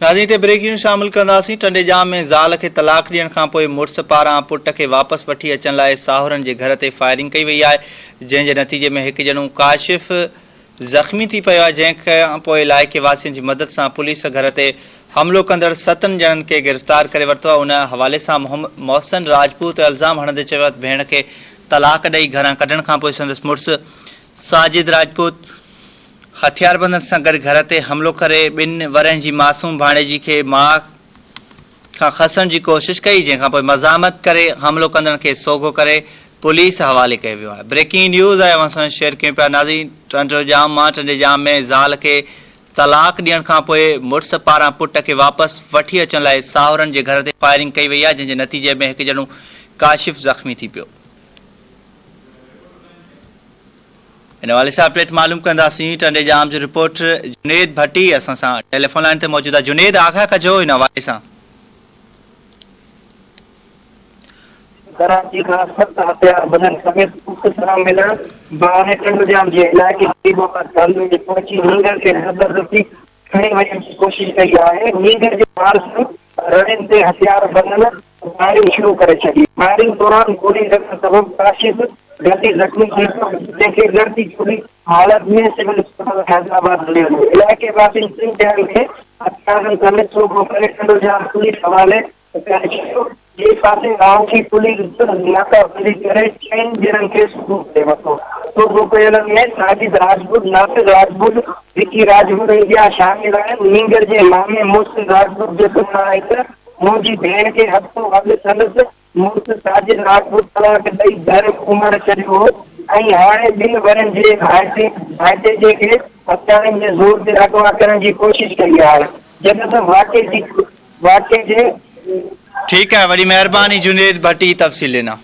ناظرين هتي breaking news شامل ڪنداسين ٽنڊي ڄام ۾ زال کي طلاق ڏيڻ کانپوء مڙس پاران پٽ کي واپس وٺي اچڻ لاء ساهرن جي گهر تي فائرنگ ڪئي وئي آهي جنهن جي نتيجي ۾ هڪ ڄڻو ڪاشف زخمي ٿي پيو آهي جنهن کانپوء علائقي واسين جي مدد سان پوليس گهر تي حملو ڪندڙ ستن ڄڻن کي گرفتار ڪري ورتو آهي ان حوالي سان محسن راجپوت الزام هڻندي چيو آهي ته ڀيڻ کي طلاق ڏئي گهران ڪڍڻ کانپوء سندس مڙس ساجد راجپوت هٿياربندن سان گڏ گهر تي حملو ڪري ٻن ورهين جي معصوم ڀاڻيجي کي ماء کان کسڻ جي ڪوشش ڪئي جنهن کانپوء مزاحمت ڪري حملو ڪندڙن کي سوگهو ڪري پوليس حوالي ڪيو ويو آهي بريڪنگ نيوز آهي اوهان سان شيئر ڪيون پيا ناظرين ٽنڊو ڄام مان ٽنڊي ڄام ۾ زال کي طلاق ڏيڻ کانپوء مڙس پاران پٽ کي واپس وٺي اچڻ لاء ساهرن جي گهر تي فائرنگ ڪئي وئي آهي جنهن جي نتيجي ۾ هڪ ڄڻو ڪاشف زخمي ٿي پيو. ان حوالي سان اپڊيٽ معلوم ڪنداسين ٽنڊي ڄام جو رپورٽر جنيد ڀٽي اسان سان ٽيليفون لائين تي موجود آهي جنيد آگاهه ڪجو ان حوالي سان. ڪراچي کان ست هٿياربندن سميت پٽ سان ملڻ بهاني ٽنڊوڄام جي علائقي غريب آباد ڪالوني ۾ پهچي نينگر کي زبردستي کڻي وڃڻ جي ڪوشش ڪئي آهي، نينگر جي وارثن رڙين تي هٿياربندن فائرنگ شروع ڪري ڇڏي، فائرنگ دوران گولي لڳڻ سبب ڪاشف گهٽي زخمي ٿي پيو، جنهن کي ڳڻتي جوڳي حالت ۾ سول اسپتال حيدرآباد هليو ويو، علائقي واسين ٽن ڄڻن کي هٿيارن سميت سوگهو ڪري ٽنڊوڄام پوليس حوالي ڪري ڇڏيو، ٻئي پاسي راهوڪي پوليس به ناڪابندي ڪري چئن ڄڻن کي سوگهو ڪري ورتو. سوگهو ڪيلن ۾ ساجد راجپوت، ناصر راجپوت، وڪي راجپوت ۽ ٻيا شامل آهن. نينگر جي مامي محسن راجپوت جو چوڻ آهي ته منهنجي ڀيڻ کي هفتو اڳ سندس مڙس ساجد راجپوت طلاق ڏئي گهر اماڻي ڇڏيو هو ۽ هاڻي ٻن ورهين جي ڀائٽيجي کي هٿيارن جي زور تي اغوا ڪرڻ جي ڪوشش ڪئي آهي جڏهن ته واقعي جي واقعي جي ٺيڪ آهي وڏي مهرباني جنيد ڀٽي تفصيل ڏنا.